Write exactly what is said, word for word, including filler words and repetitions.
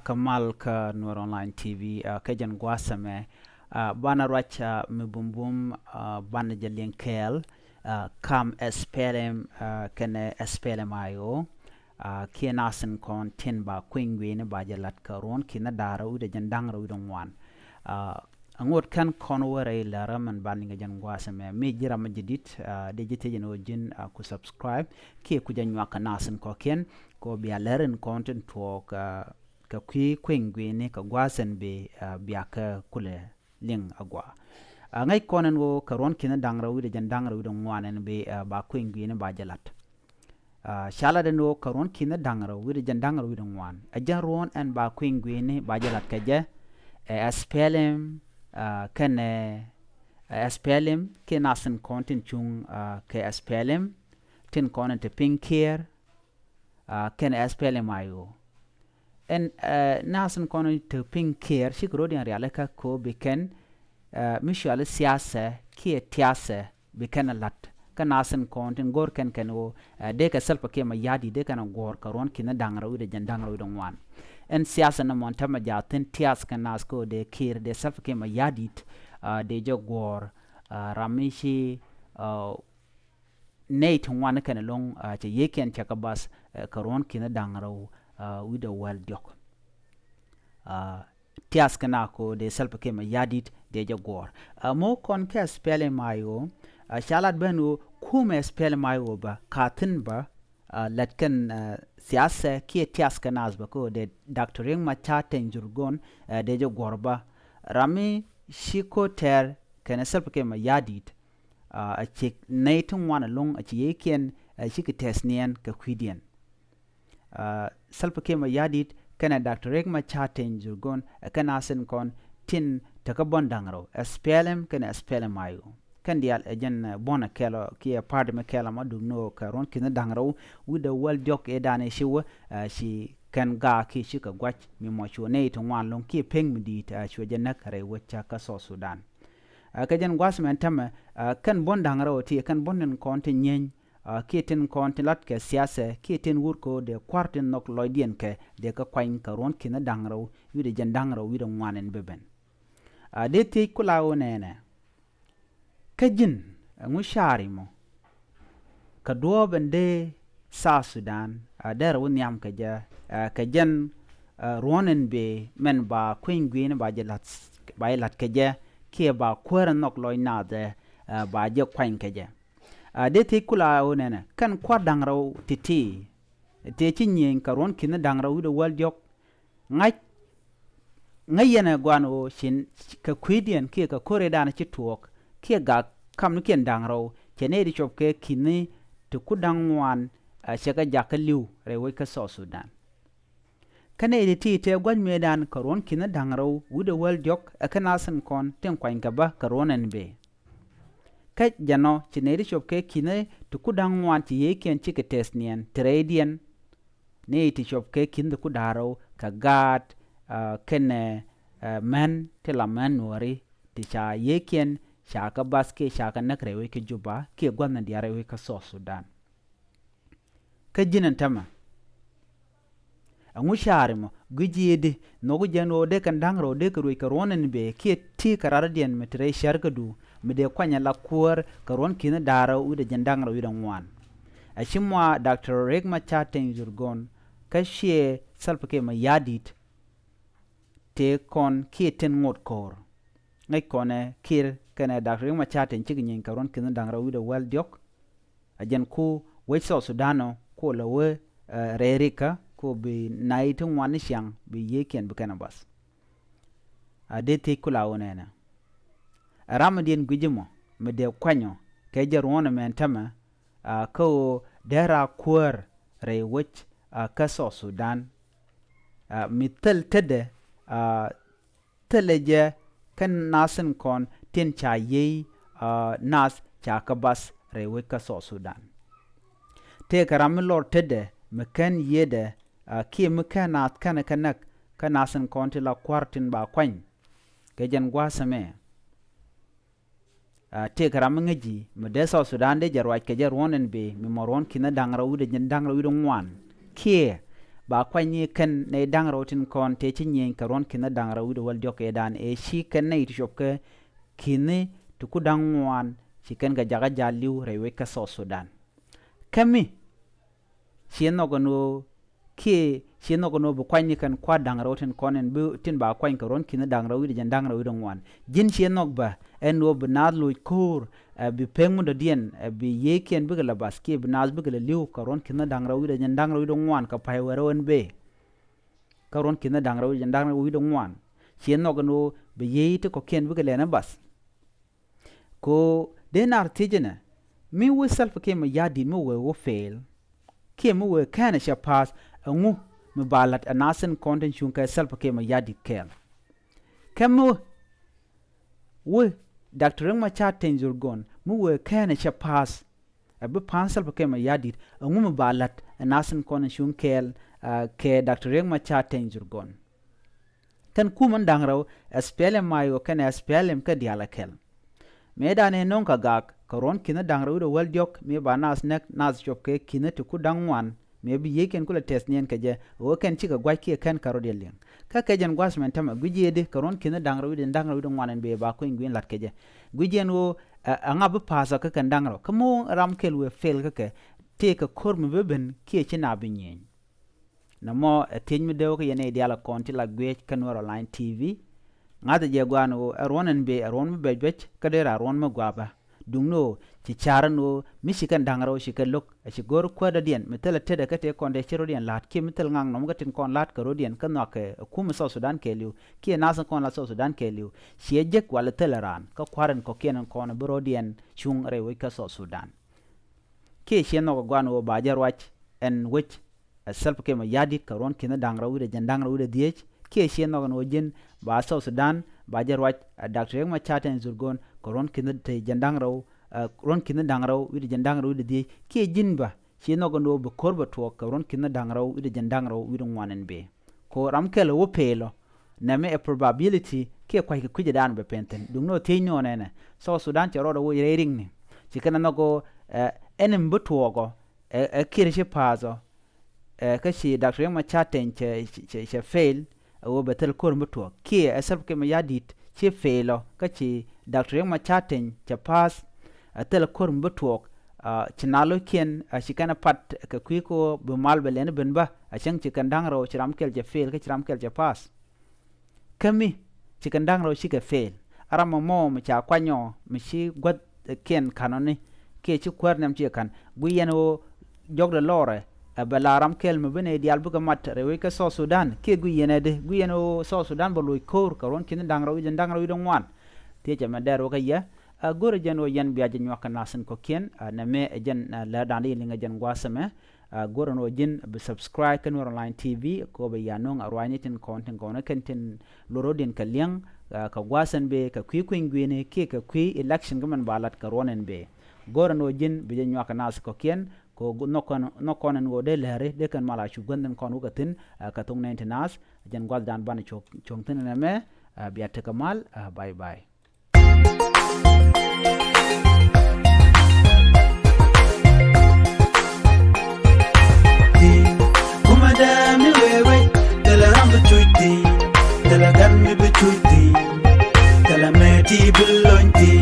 Kä mal kä Nuer Online T V, ah, kɛ jɛn gua̱a̱th ɛmɛ, ah, banɛ ruac, ah, mi bumbum, ah, banɛ jɛ liŋ kɛɛl, ah, kam S P L M, ah, kɛnɛ S P L M I O, ah, kiɛ nath tin kɔn tin ba kui̱ny gui̱ni ba jɛ la̱t kä ruɔ̱n ki̱n da̱ŋ rɛw wi̱cdɛ jiɛn da̱ŋ rɛw wi̱cdɛ ŋuan. Ah, aŋot kɛn kɔn wä rɛy lärä min ban liŋ kɛ jɛn gua̱a̱th ɛmɛ. Mi ji̱ ram mi ji̱ di̱t, ah, dee ji̱ thiec ɛn ɣöö ji̱n, ah, ku subscribe kiɛ ku jɛ nyuak kɛ nath tin kɔ̱kiɛn, kɛ ɣöö bia lär in kɔn tin tuɔɔk, ah, kɛ kui̱ kui̱ny gui̱ni kɛ gua̱a̱th ɛn bi, ah, bia kɛ kulɛ liŋ agua. Ah, ŋäc kɔn ɛn ɣöö kɛ ruɔ̱n ki̱n da̱ŋ rɛw wi̱cdɛ jiɛn da̱ŋ rɛw wi̱cdɛ ŋuan ɛn bi, ah, ba kui̱ny gui̱ni ba jɛ la̱t. Ah, ca lat ɛn ɣöö kɛ ruɔ̱n ki̱n da̱ŋ rɛw wi̱cdɛ jiɛn da̱ŋ rɛw wi̱cdɛ ŋuan, ɛ jɛn ruɔ̱n ɛn ba kui̱ny gui̱ni ba jɛ la̱t kɛ jɛ, ɛ S P L M, ah, kɛnɛ, ɛ S P L M kiɛ nath tin kɔn tin cuŋ, ah, kɛ S P L M, tin kɔn in te piny Kiir, ah, kɛnɛ S P L M I O. Ɛn, ah, nath tin kɔn in te piny Kiir, cikɛ rɔ̱diɛn rialikä kɛ ɣöö bi kɛn, ah, mi cɔali siasɛ kiɛ tiasɛ bi kɛn la̱t. Kä nath tin kɔn tin go̱r kɛn kɛn ɣöö, ah, dee kɛ Salva Kiir Mayardit dee kɛn a guɔ̱ɔ̱r kɛ ruɔ̱n ki̱n da̱ŋ rɛw wi̱cdɛ jiɛn da̱ŋ rɛw wi̱cdɛ ŋuan. Ɛn siasɛ ni mɔn täämɛ jɛ a thi̱n, tiath kɛ nath kɛ ɣöö dee Kiir, dee Salva Kiir Mayardit, ah, dee jɛ guɔ̱ɔ̱r, ah, ram mi ci, ah, nɛy ti ŋuan kɛn ɛlɔ̱ŋ, ah, cɛ yiëëkiɛn cɛ kɛ bath, ah, kɛ ruɔ̱n ki̱n da̱ŋ rɛw, ah, wi̱cdɛ wäl diɔ̱k. Ah, tiath kɛ na kɛ ɣöö dee Salva Kiir Mayardit dee jɛ guɔ̱ɔ̱r. Ah, mɔ kɔn kɛ S P L M I O, ah, ca lat ben ɣöö kumɛ S P L M I O bä ka thi̱n bä, ah, lät kɛn, ah, siasɛ kiɛ tiath kɛ nath bä kɛ ɣöö dee Doctor Riek Machar Teny Dhurgon, ah, dee jɛ guɔ̱ɔ̱r bä. Ram mi ci ko̱ tɛr kɛnɛ Salva Kiir Mayardit, ah, a ciek nɛy ti ŋuan ɛlɔ̱ŋ a ci yiëëkiɛn, ah, cikɛ tɛth niɛn kɛ kui̱diɛn. Ah, Salva Kiir Mayardit kɛnɛ Doctor Riek Machar Teny Dhurgon, ɛ kɛn nath tin kɔn tin tekä buɔ̱n da̱ŋ rɛw, S P L M kɛnɛ S P L M I O. Kɛn diaal ɛ jɛn, eh, buɔ̱n ɛ kɛl ɔ kiɛ party mi kɛl ɔ ma duk ni ɣöö kɛ ruɔ̱n ki̱n da̱ŋ rɛw wi̱cdɛ wäl diɔ̱k ëëdan ëë ci wä, eh, ci kɛn gaak kiɛ cikɛ gua̱c mi mɔ cuɛ nɛy ti ŋuan ɛlɔ̱ŋ kiɛ pek mi di̱i̱t, eh, cuɛ jɛ näk rɛy wec kä South Sudan. Ah, kɛ jɛn gua̱a̱th mɛn täämɛ, ah, kɛn buɔ̱n da̱ŋ rɛw ti, kɛn buɔ̱n tin kɔn ti nyieny, ah, kiɛ tin kɔn ti lat kɛ siasɛ, kiɛ tin wur kɛ ɣöö dee kua̱r tin nhɔk lɔcdiɛn kɛ, dee kɛ kuany kɛ ruɔ̱n ki̱n da̱ŋ rɛw wi̱cdɛ jiɛn da̱ŋ rɛw wi̱cdɛ ŋuan ɛn bi ben. Ah, dee thiec kula ɣöö nɛnɛ, kä ji̱n, ɛŋu ca̱r imɔ kɛ duɔ̱ɔ̱p ɛn dee South Sudan, ah, derɛ wä nhiam kɛ jɛ, ah, kɛ jɛn, ah, ruɔ̱n ɛn bi mɛn ba kui̱ny gui̱ni ba jɛ la̱t, ba jɛ la̱t kɛ jɛ, kiɛ ba kuäär ɛn nhɔk lɔc nath, ah, ba jɛ kuany kɛ jɛ. Ah, dee thiec kula ɣöö nɛnɛ, kɛn kua̱r da̱ŋ rɛw ti̱ti̱ tëë ci nyieny kɛ ruɔ̱n ki̱n da̱ŋ rɛw wi̱cdɛ wäl diɔ̱k, ŋa̱c, ŋäc yɛn ɛ gua̱n ɣöö ci kɛ kui̱diɛn kiɛ kɛ ko̱r ëëdan ci tuɔɔk kiɛ gak kamnikiɛn da̱ŋ rɛw, cɛ nɛy ti cuɔp kɛ ki̱ni ti ku da̱ŋ ŋuan, ah, cɛ kɛ jakä li̱w rɛy wec kä South Sudan. Kä nɛy ti ti tëë gua̱c mëëdan kɛ ruɔ̱n ki̱n da̱ŋ rɛw wi̱cdɛ wäl diɔ̱k, ɛ kɛn nath tin kɔn tin kuany kɛ bä kɛ ruɔ̱n ɛn bi. Kä jɛn ɔ ci nɛy ti cuɔp kɛ ki̱ni ti ku da̱ŋ ŋuan ci yiëëkiɛn cikɛ tɛth niɛn ti rɛydiɛn, nɛy ti cuɔp kɛ ki̱ni ti ku da̱ŋ rɛw kɛ gaat, ah, kɛnɛ, ah, män ti la män Nuääri ti ca yiëëkiɛn ca kɛ bath kiɛ ca kɛ näk rɛy wec kä Juba kiɛ gua̱thni diaal rɛy wec kä South Sudan. Kä ji̱n ɛn täämɛ, ɛŋu ca̱r imɔ, gui̱c i̱di, nhɔki jɛn ɣöö dee kɛn da̱ŋ rɛw dee kɛ ruëc kɛ ruɔ̱n ɛn bi kiɛ ti kɛ rardiɛn mi te rɛy cärkädu mi dee kuany ala kuäär kɛ ruɔ̱n ki̱n da̱ŋ rɛw wi̱cdɛ jiɛn da̱ŋ rɛw wi̱cdɛ ŋuan. A ci mɔ Doctor Riek Machar Teny Dhurgon kä ciɛ Salva Kiir Mayardit tëë kɔn kiɛ tin ŋot ko̱o̱r. Ŋäc kɔnɛ Kiir kɛnɛ Doctor Riek Machar Teny cikɛ nyieny kɛ ruɔ̱n ki̱n da̱ŋ rɛw wi̱cdɛ wäl diɔ̱k. A jɛn ku wec South Sudan ɔ ku lɛ wee, eh, rɛy rikä ku bi nɛy ti ŋuan ni ciaŋ bi yiëëkiɛn bi kɛn a bath. A dee thiec kula ɣöö nɛnɛ, ɛ ram mi diɛn gui̱c imɔ mi dee kuany ɔ kɛ jɛ ruɔ̱n ɛmɛn täämɛ, ah, kä ɣöö dee raa kuäär rɛy wec, ah, kä South Sudan, ah, mi thil tetdɛ, ah, thilɛ jɛ kɛn nath tin kɔn tin ca yiëë, ah, nath ca kɛ bath rɛy wec kä South Sudan. Tëëkɛ ram mi lɔr tetdɛ mi /ken yiëëdɛ, ah, kiɛ mi /ken naath /kenɛ kɛ näk, kä nath tin kɔn ti la kua̱r tin ba kuany. Kɛ jɛn gua̱a̱th ɛmɛ, ah, tëëkɛ ram mi ŋäci mi dee South Sudan dee jɛ ruac kɛ jɛ ruɔ̱n ɛn bi mi mɔ ruɔ̱n ki̱n da̱ŋ rɛw wi̱cdɛ jiɛn da̱ŋ rɛw wi̱cdɛ ŋuan kiɛ ba kuany ni kɛn nɛy da̱ŋ rɛw tin kɔn tëë ci nyieny kɛ ruɔ̱n ki̱n da̱ŋ rɛw wi̱cdɛ wäl diɔ̱k kɛ dan ëë ci kɛn nɛy ti cuɔp kɛ ki̱n ti ku da̱ŋ ŋuan ci kɛn kɛ jakä jal li̱w rɛy wec kä South Sudan. Kä mi ci nhɔk ɛn ɣöö kiɛ ci nhɔk ɛn ɣöö bi kuany ni kɛn kua̱r da̱ŋ rɛw tin kɔn ɛn bi tin ba kuany kɛ ruɔ̱n ki̱n da̱ŋ rɛw wi̱cdɛ jɛn da̱ŋ rɛw wi̱cdɛ ŋuan. Ji̱n ci nhɔk bä ɛn ɣöö bi naath loc ko̱o̱r, ɛ, bi pek mi dɔ̱diɛn, ɛ, bi yiëëkiɛn bikɛ la bath kiɛ bi naath bikɛ la li̱w kɛ ruɔ̱n ki̱n da̱ŋ rɛw wi̱cdɛ jɛn da̱ŋ rɛw wi̱cdɛ ŋuan kɛ pa̱y wɛrɛ wän bëë. Kä ruɔ̱n ki̱n da̱ŋ rɛw wi̱cdɛ jɛn da̱ŋ rɛw wi̱cdɛ ŋuan ci nhɔk ɛn ɣöö bi yiëë ti kɔ̱kiɛn bikɛ lɛn ɛ bath. Ko dee nar thiecä nɛ mi wee Salva Kiir Mayardit mi wee wä fail kiɛ mi wee kɛnɛ cɛ pass, ɛŋu mi ba la̱t ɛ naath tin kɔn tin cuŋ kɛ Salva Kiir Mayardit kɛɛl? Kɛ mi wee Doctor Riek Machar Teny Dhurgon mi wee kɛnɛ cɛ pass, ɛ bi pa̱a̱n Salva Kiir Mayardit, ɛŋu mi ba la̱t ɛ naath tin kɔn tin cuŋ kɛɛl, ɛ, kɛ Doctor Riek Machar Teny Dhurgon? Kɛn kumän da̱ŋ rɛw, SPLM-IO kɛnɛ SPLM kɛ diaal ɛ kɛl. Mëë dan ëë no̱o̱ŋ kɛ gak kɛ ruɔ̱n ki̱n da̱ŋ rɛw wi̱cdɛ wäl diɔ̱k, mëë ba naath näk naath cuɔp kɛ ki̱n ti ku da̱ŋ ŋuan, mëë bi yiëëkiɛn kulɛ tɛth niɛn kɛ jɛ, ɣöö kɛn cikɛ gua̱c kiɛ kɛn kɛ rɔ̱diɛn liŋ. Kä kɛ jɛn gua̱th mɛn tämɛ gui̱c yee di kɛ ruɔ̱n ki̱n da̱ŋ rɛw wi̱cdɛ da̱ŋ rɛw wi̱cdɛ ŋuan ɛn bëë ba kueny gui̱n la̱t kɛ jɛ. Gui̱c yɛn ɣöö, ɛ, ɛŋa bi pa̱a̱th ɔ kä kɛn da̱ŋ rɛw. Kä mi ram kɛl wëë fail kä kɛ, tëëkɛ ko̱r mi bi ben kiɛ ci na bi nyieny. Nɛmɔ ɛ thiec mi dee wä kä yɛn nɛy diaal ɛ kɔn ti la guiec kä Nuɛr Online T V. Ŋa̱thɛ jɛ gua̱a̱n ɣöö ɛ ruɔ̱n ɛn bëë ɛ ruɔ̱n mi bɛc bɛc kä dee ra ruɔ̱n mi gua̱a̱pä. Duŋni ɣöö ci ca̱r ɛn ɣöö mi ci kɛn da̱ŋ rɛw ci kɛ lo̱k, ɛ ci go̱r kuäär dɔ̱diɛn mi thilɛ tetdɛ kä tëë kɔn dee ci rɔ̱diɛn la̱a̱t kiɛ mi thil ŋaknɔm kä tin kɔn la̱a̱t kɛ rɔ̱diɛn kä nhɔakɛ ɛ kum ɛ South Sudan kɛɛliw kiɛ naath kɔn la South Sudan kɛɛliw. Ciɛ jek walɛ thilɛ raan kä kua̱r ɛn kɔ̱kiɛn ɛn kɔn ɛ bi rɔ̱diɛn cuŋ rɛy wec kä South Sudan. Kiɛ ciɛ nhɔk ɛ gua̱a̱n ɣöö ba jɛ ruac ɛn wec ɛ Salva Kiir Mayardit kɛ ruɔ̱n ki̱n da̱ŋ rɛw wi̱cdɛ jɛn da̱ŋ rɛw wi̱cdɛ dhieec. Kiɛ ciɛ nhɔk ɛn ɣöö ji̱n ba South Sudan ba jɛ ruac ɛ Doctor Riek Machar Teny Dhurgon kɛ ruɔ̱n ki̱n te jɛn da̱ŋ rɛw, ɛ, ruɔ̱n ki̱n da̱ŋ rɛw wi̱cdɛ jɛn da̱ŋ rɛw wi̱cdɛ dhieec. Kiɛ ji̱n bä ciɛ nhɔk ɛn ɣöö bi ko̱r bä tuɔɔk kɛ ruɔ̱n ki̱n da̱ŋ rɛw wi̱cdɛ jɛn da̱ŋ rɛw wi̱cdɛ ŋuan ɛn bëë. Ko ram kɛl ɛ wä peel ɔ, nɛmɛ ɛ probability kiɛ kua̱ckɛ kui̱cdan bɛ pen thi̱n. Duŋni ɣöö thiec ni ɣän ɛnɛ, South Sudan cɛ rɔɔdɛ woc rɛy riŋni. Ci kɛn ɛ nhɔk ɣöö, ɛ, ɛn mi bi tuɔɔk ɔ, ɛ, ɛ Kiir ci pa̱a̱th ɔ, ɛ, kä ci Doctor Riek Machar Teny cɛ, cɛ, cɛ fail, ɛ ɣöö bɛ thil ko̱r mi bi tuɔɔk. Kiɛ ɛ Salva Kiir Mayardit ci fail ɔ, kä ci Doctor Riek Machar Teny cɛ pa̱a̱th, ɛ thil ko̱r mi bi tuɔɔk. Ɛ, ci na lo̱ckiɛn, ɛ, ci kɛn ɛ pat kɛ kui̱ kɛ ɣöö bi mal bɛ lɛn ben bä, ɛ cäŋ ci kɛn da̱ŋ rɛw ci ram kɛl cɛ fail, kä ci ram kɛl cɛ pa̱a̱th. Kä mi ci kɛn da̱ŋ rɛw cikɛ fail. A ram ɛmɔ mi ca kuany ɔ mi ci gua̱thkiɛn ka̱n ɔ ni kiɛ ci kuäär nhiam cikɛ ka̱n. Guic yɛn ɣöö jɔkdɛ lɔrɛ ɛ bɛ la ram kɛl mi bi nɛy diaal bikɛ mat rɛy wec kä South Sudan. Kiɛ guic yɛn ɛ di, guic yɛn ɣöö South Sudan bɛ loc ko̱o̱r kɛ ruɔ̱n ki̱n da̱ŋ rɛw wi̱cdɛ da̱ŋ rɛw wi̱cdɛ ŋuan. Thiecä mɛ dɛr wä kä yɛ. Ɛ, go̱rɛ jɛn ɣöö yɛn bia jɛ nyuak kɛ nath tin kɔ̱kiɛn, ɛ, nɛmɛ ɛ jɛn, ɛ, lɛr da̱a̱n di yɛ liŋ ɛ jɛn gua̱a̱th ɛmɛ. Ɛ, go̱rɛ ni ɣöö ji̱n bi subscribe kä Nuɛr Online T V kɛ ɣöö bɛ ya nöŋ a ruaacni tin kɔn tin kɔn ɛ kɛn tin lorodiɛn kɛ liɛŋ, ɛ, kɛ gua̱a̱th ɛn bëë kɛ kui̱ kui̱ny gui̱ni kiɛ kɛ kui̱ election kä mɛn ba lat kɛ ruɔ̱n ɛn bëë. Go̱rɛ ni ɣöö ji̱n bi jɛ nyuak kɛ nath kɔ̱kiɛn kɛ ɣöö nhɔk kɔn, nhɔk kɔn ɛn ɣöö dee lɛri dee kɛn mal a cu guänh tin kɔn wä kɛ thi̱n, ɛ, kɛ thok nɛn ti nath. Jɛn gua̱thdan banɛ cuɔ̱ŋ thi̱n ɛn ɛmɛ, ɛ, bia tekɛ mal, ɛ, bye bye. Kuma dee mi wee wec, thilɛ ram bi cuc thi̱n, thilɛ gat mi bi cuc thi̱n, thilɛ mëë ti bi lony thi̱n.